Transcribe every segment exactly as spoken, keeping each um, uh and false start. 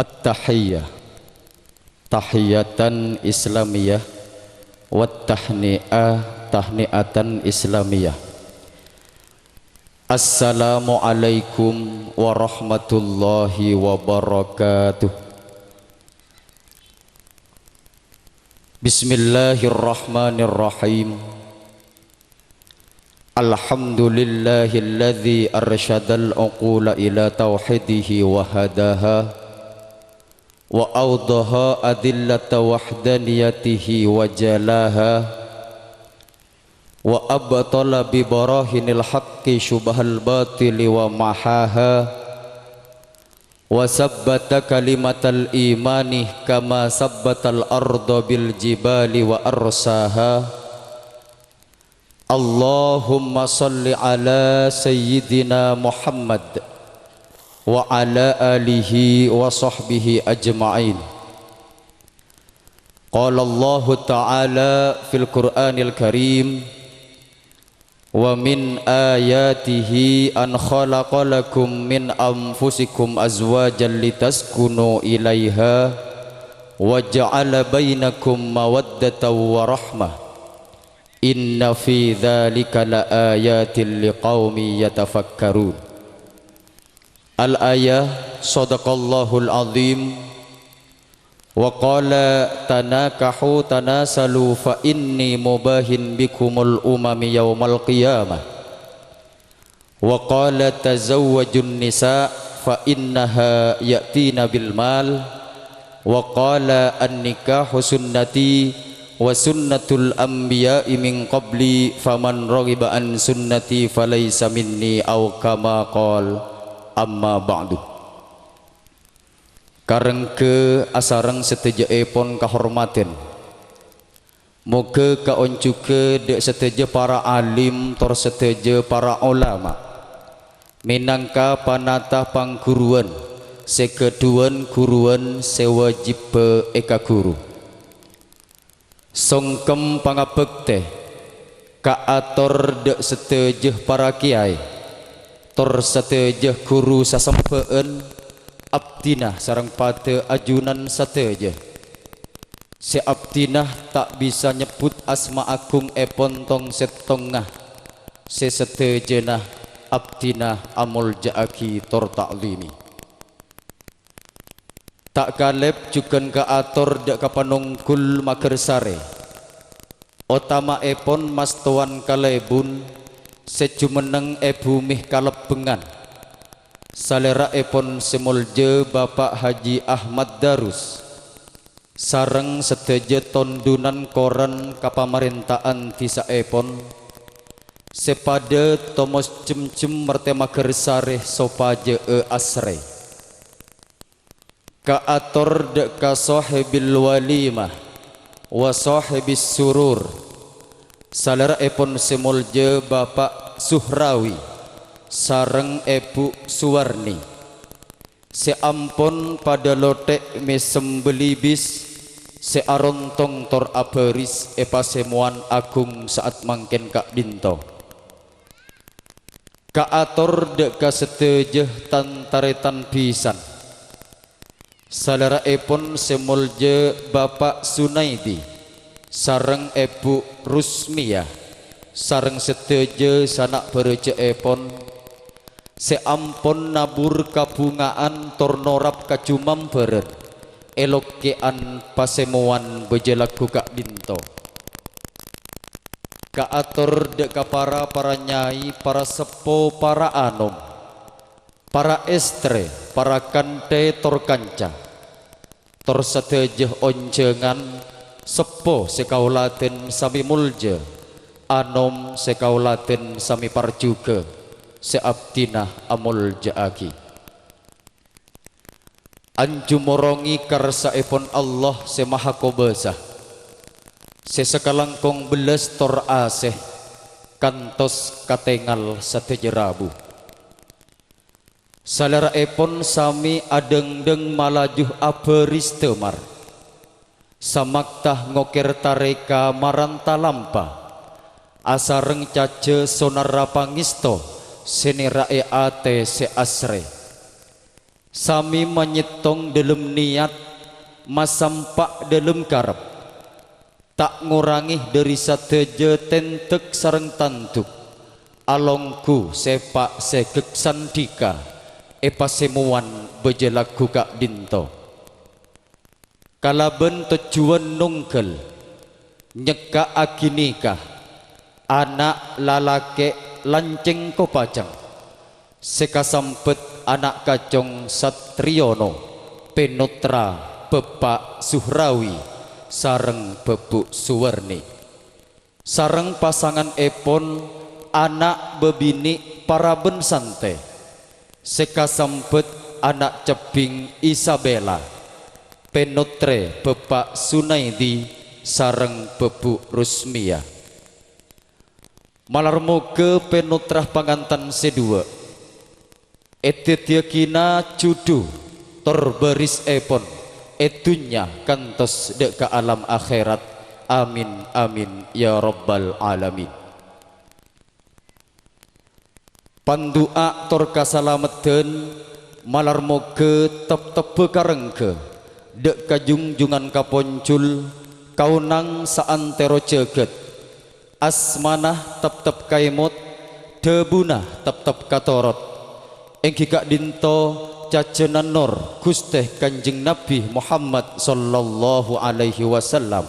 At-tahiyyah, tahiyatan islamiyah, wat tahni'ah, tahni'atan islamiyah. Assalamualaikum warahmatullahi wabarakatuh. Bismillahirrahmanirrahim. Alhamdulillahilladzi arsyadal uqula ila tauhidihi wa hadaha, wa awdaha adillata wahdaniyatihi wa jalaha, wa abtala bi barahinil haqqi syubhal batili wa mahaha, wa sabbata kalimatal imani kama sabbatal arda bil jibali wa arsaha. Allahumma shalli ala sayyidina Muhammad wa ala alihi wa sahbihi ajma'in. Qala Allahu ta'ala fil Qur'anil Karim, "Wa min ayatihi an khalaqa lakum min anfusikum azwajan litaskunu ilaiha wa ja'ala bainakum mawaddatan wa rahmah. Inna fi dzalika la ayatin liqaumin yatafakkarun." Al-ayah, sadaqallahul azim. Wa qala, "Tanakahu tanasalu fa inni mubahin bikumul umami yaumal qiyamah." Wa qala, "Tazawwajun nisa fa innaha ya'tina bil mal." Wa qala, "An-nikahu sunnati wa sunnatul anbiya'i min qabli, faman raghiba an sunnati falaysa minni," au kama qal. Amma ba'du. Karengga asareng sadhâjâèpon kahormadhân. Moghâ kaonjhughâ dhâ' sadhâjâ para alim tor sadhâjâ para olama, mènangka panata pangghuruwân sè ghâdhuwân ghuruwân sè wajibbhâ èkaghuru. Songkem pangabhâktè kaator dhâ' sadhâjâ para kèyaè, tor sadhâjâ ghuru sasembhâ'ân, abdhina sareng padâ ajunan sadhâjâ. Sè abdhina ta' bisa nyebbhut asma agungèpon tong-sèttongnga, sè sadhâjâna abdhina amolja'aghi tor ta'zimi. Ta' kalèp jhughân kaator dhâ' ka panongghul Maghârsarè, otama'èpon mastowan kalèbun sè jumenneng è bhumè Kalebbengan, salèra'èpon sè moljâ Bapa' Haji Ahmad Darus, sareng sadhâjâ tondhunan koran kapamarènta'an dhisa'èpon, sè padâ tomos jemjem martè Maghârsarè sopajâ asrè. Kaator dhâ' ka sohibil walimah wa sohibis surur, salèra'èpon sè moljâ Bapa' Suhrawi sareng Èbhu Suwarni, sè ampon padâ lotè' mèsem bâlibis sè arontong tor abhâris è pasèmowan agung sa'at mangkèn ka'dinto. Kaator dhâ' ka sadhâjâ tan-tarètan bhisan. Salèra'èpon sè moljâ Bapa' Sunaidi sareng Èbhu Rusmiyah sareng sadhâjâ sana' bhârâjâèpon sè ampon nabur kabhunga'an tor norap kajumambhârân è lokè'an pasèmowan bâjâ lagghu ka'dinto. Kaator dhâ' ka para-para nyai, para seppo, para anom, para èstrè, para kanthè tor kanca, tor sadhâjâ onjhângan, seppo sè kaulâ dhân samè moljâ, anom sè kaulâ dhân samè parjhughâ, sè abdhina amoljâ'aghi. Anjhu morongè karsa'èpon Allah Sè Mahakobâsa, sè sakalangkong bellas tor asè, kantos katèngal sadhâjâ rabu. Salèra'èpon samè adhângdhâng malaju abhâris dâmar. Samakta ngokèr tarèka maranta lampa, asareng cajâ sonarra pangèsto sè nèra'è atè sè asrè. Sami manyèttong dhâlem niyat, masampa' dhâlem karep. Ta' ngorangè dhâri sadhâjâ tèndhâk sareng tandhuk, alongghu sèpa' sè ghâk sandhika, èpasèmowan bâjâ lagghu ka'dhinto. Kalabân tojjhuwân nongghâl, nyèkka'aghi nèka, ana' lalakè' lancèng kopajâng, sè kasambhât ana' kacong Satriyono, pènotra Bapa' Suhrawi sareng Bâbhu' Suwarni. Sareng pasanganèpon ana' bâbinè' parabân santè, sè kasambhât ana' cebbhing Isabella, pènotrè Bapa' Sunaidi sareng Bâbhu' Rusmiya. Malar moghâ pènotra pangantan sè duwâ'. Èdhâddhiyâghina jhudhu tor bârisèpon è dhunnya kantos dhâ' ka alam akhèrat. Amin, amin, ya rabbal alamin. Pandu'a tor kasalameddhân malar moghâ teptebbhâ karengghâ dhâ' ka jhungjhungan kaponjhul kaonang saantèro jhâghât. Asmana teptep kaèmot, dhâbuna teptep katorot. Èngghi ka'dhinto cajâna nor Ghustè Kanjeng Nabbhi Muhammad sallallahu alaihi wasallam,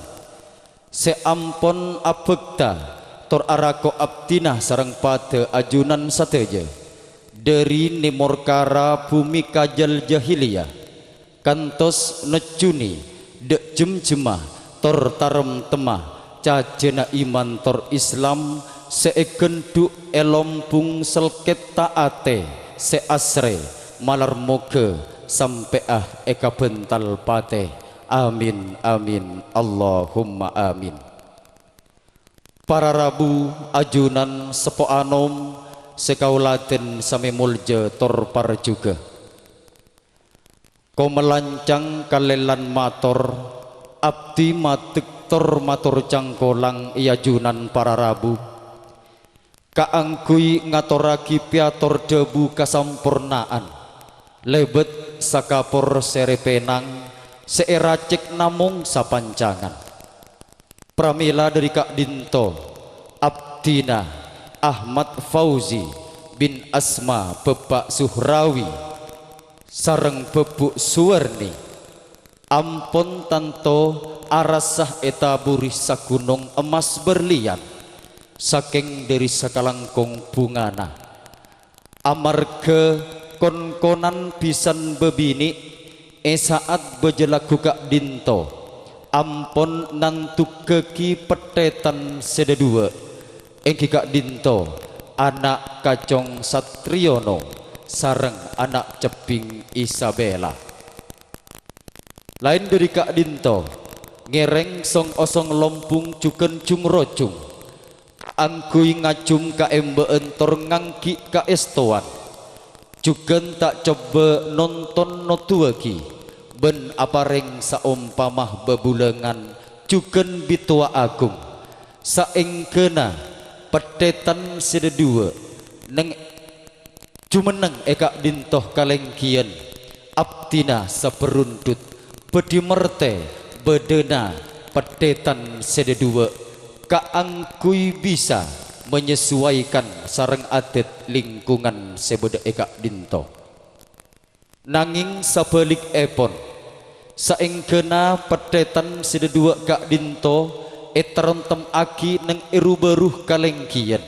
sè ampon abhâkta tor arako abdhina sareng padâ ajunan sadhâjâ, dhâri nèmor kara bhumè kajhâl jahiliyah. Kantos nojjhuni dhâ' jemjemma tor taremtemma cajâna iman tor Islam sè èghendhu' è lombung selketta atè sè asrè, malar moghâ sampè'a èkabhântal patè. Amin, amin, Allahumma amin. Para rabu, ajunan, seppo anom sè kaulâ dhân samè moljâ tor parjhughâ. Komalancang kalèlan mator, abdhi maddhek tor mator cangkolang è ajunan para rabu, kaangghuy ngatorraghi pèyator dhâbu kasamporna'an, lèbât sakapor sèrè pènang sè èracèk namong sapancangan. Pramèla dhâri ka'dhinto, abdhina Ahmad Fauzi bin Asma Bapa' Suhrawi sareng Bâbhu' Suwarni ampon tanto arassa ètaburè saghunong emmas berlian sakèng dhâri sakalangkong bhungana. Amarghâ kon-konan bhisan bâbinè' è sa'at bâjâ lagghu ka'dhinto ampon nandhughâghi pettètan sè dhâduwâ', èngghi ka'dhinto ana' kacong Satriyono sareng ana' cebbhing Isabella. Laèn dhâri ka'dhinto, ngèrèng song-osong lombung jhughân jhung-rojhung, kaangghuy ngajhum kaèmbâ'ân tor ngangghi' kaèstowan, jhughân ta' cobbhâ nonton nodhuwâghi bân aparèng saompama bhâbhulângan jhughân bittowa aghung, saèngghâna pettètan sè dhâduwâ' neng- Jumenneng è ka'dhinto kalènggiyân, abdhina sabherrundhut bhâdhi mertè bâdâna pettètan sè dhâduwâ' kaangghuy bisa menyesuaikan sareng adat lingkungan sè bâdâ è ka'dhinto. Nangèng sabhâligghèpon, saèngghâna pettètan sè dhâduwâ' ka'dhinto ètaremtemmaghi neng è ru-bâru kalènggiyân,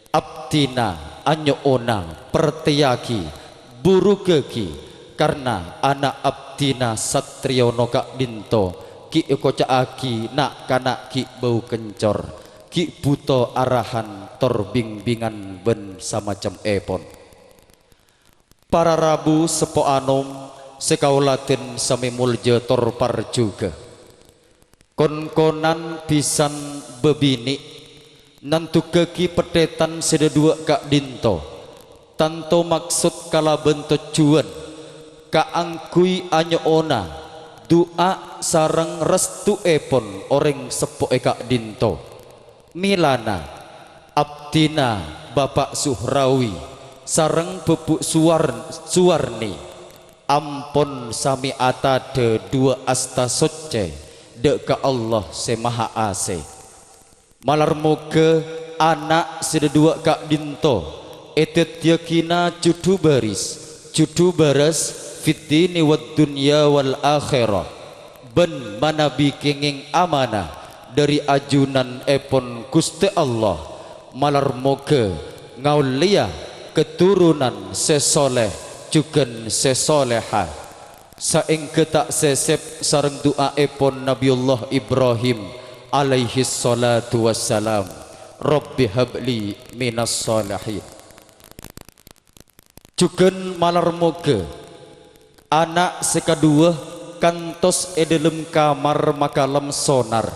abdhina anyo'ona pertèyaghi, bhurughâghi, karna ana' abdhina Satriyono ka'dhinto ghi' èkoca'aghi na'-kana' ghi' bâu kencor, ghi' bhuto arahan tor bing-bingan bân samacemmèpon. Para rabu seppo anom sè kaulâ dhân samè moljâ tor parjhughâ. Kon-konan bhisan bâbinè' nandhughâghi pettètan sè dhâduwâ' ka'dhinto, tanto maksod kalabân tojjhuwân kaangghuy anyo'ona du'a sareng restuèpon orèng seppo è ka'dhinto. Mèlana, abdhina Bapa' Suhrawi sareng Bâbhu' Suwar-, Suwarni. ampon samè atadhâ duwâ' asta soccè dâ' ka Allah Sè Maha Asè. Malar moghâ ana' sè dhâduwâ' ka'dinto èdhâddhiyâghina judhu bâris, judhu bârâs fid dini wad dunya wal akhirah, bân manabi kèngèng amanah dhâri ajunanèpon Ghustè Allah. Malar moghâ ngaollèya keturunan sè soleh jhughân sè solehah. Saèngghâ ta' sèsèp sareng du'aèpon Nabiyullah Ibrahim alaihis shalatu wassalam, "Rabbi habli minas shalihin." Jhughân malar moghâ ana' sè kaduwâ kantos è dhâlem kamar makalem sonar.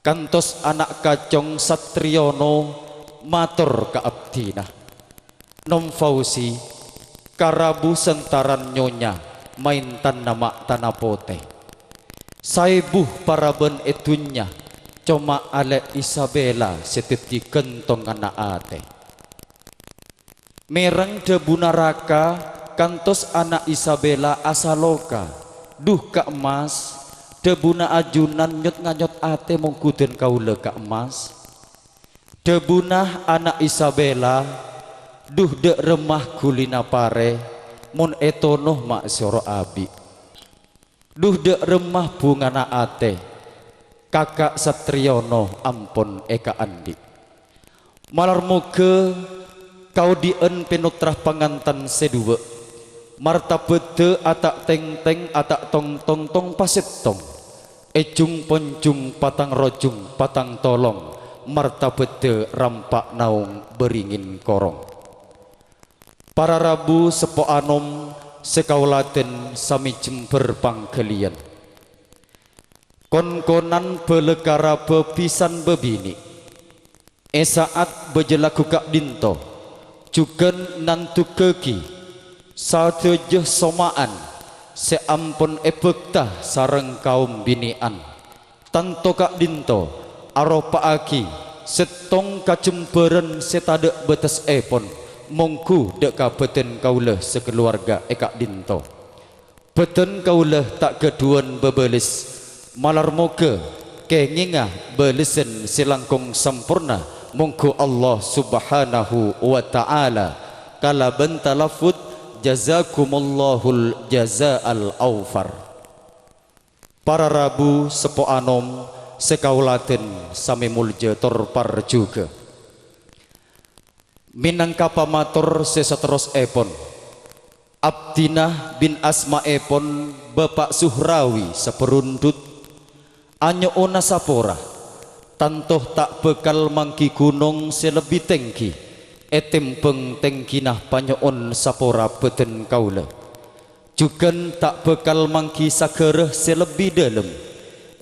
Kantos ana' kacong Satriyono mator ka abdhina, "Nom Fauzi, karabu sentaran nyonya maèntanna ma' tana potè. Saèbu parabân è dhunnya, coma Alè' Isabella sè dhâddhi ghântonganna atè." Mèreng dhâbuna raka, kantos ana' Isabella asaloka. "Dhu, Ka' Emmas, dhâbuna ajunan nyot-nganyot atè mongghu dân kaulâ, Ka' Emmas." Dhâbuna ana' Isabella, "Dhu, dâ' remma ghulina parè, mon ètono ma' soro abi'. Dhu, dâ' remma bhungana atè, kaka' Satriyono ampon èkaandhi'." Malar moghâ kaodi'ân pènotra pangantan sè dhuwâ', martabhâddhâ ata' tèngtèng ata' tongtong tong pasèttong, èjhung ponjhung patang rojhung patang tolong, martabhâddhâ rampa' naong bâringin korong. Para rabu seppo anom sè kaoladhân samè jembhâr pangghâliyân. Kon-konan bhâlâ karabhâ bhisan bâbinè'. È sa'at bâjâ lagghu ka'dinto, jhughân nandhughâghi sadhâjâ soma'an sè ampon èbhâkta sareng kaom binè'an. Tanto ka'dinto aropa'aghi sèttong kajembhârân sè tadâ' bâtessèpon, mongghu dâ' ka bhâdhân kaulâ sakalowarga è ka'dinto. Bhâdhân kaulâ ta' ghâdhuwân bâbâles, malar moghâ kèngènga bâlessan sè langkong samporna, mongghu Allah Subhanahu wa Ta'ala kalabân talaffudz, "Jazakumallahul jaza'al aufar." Para rabu seppo anom sè kaoladhân samè molja tor parjhughâ. Mènangka pamator sè saterrossèpon, abdhina bân asmaèpon Bapa' Suhrawi Saparundhut, anyo'ona sapora, tanto ta' bhâkal mangghi ghunong sè lebbi tèngghi ètèmbhâng tèngghina panyo'on sapora bhâdhân kaulâ. Jhughân ta' bhâkal mangghi saghârâ sè lebbi dhâlem,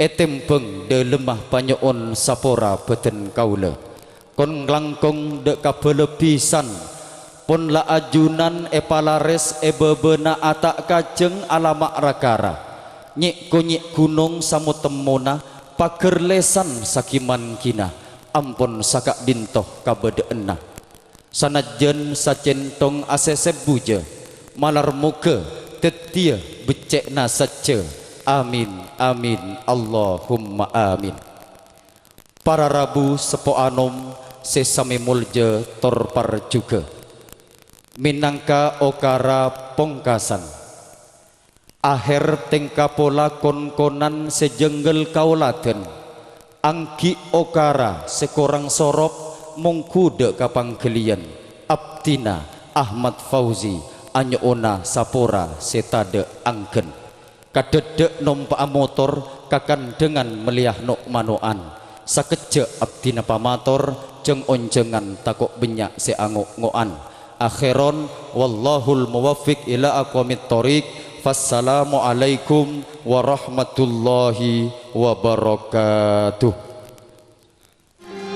ètèmbhâng dhâlemma panyo'on sapora bhâdhân kaulâ. Kon-nglangkong dâ' kabâlâ bhisan, pon la ajunan èpalarès è bâbâna ata' kajâng alama' ra-kara. Nyè'-konyè' ghunong samo-temmona, paghâr lèsan saghi-mangghinna, ampon saka'dinto kabâdâ'ânna. Sanajjhân sacèntong asèsèp bujâ, malar moghâ dhâddhiyâ beccè'na sajjhâ. Amin, amin, Allahumma amin. Para rabu seppo anom sè samè molja tor parjhughâ. Mènangka okara pongkasan. Ahèr tèngka pola kon-konan sè jhânggel kaoladhân, angghi' okara sè korang sorop mongghu dâ' ka pangghâliyân, abdhina Ahmad Fauzi anyo'ona sapora sè tadâ' angghân. Kadhâddhâ' nompa'a motor ka kandhângan mellèya no'-mano'an. Sakejjhâ' abdhina pamator, jhâng-onjhângan tako' bânnya' sè ango'-ngo'an. Akhèron, wallahul muwaffiq ila aqwamit thoriq. Wassalamualaikum warahmatullahi wabarakatuh.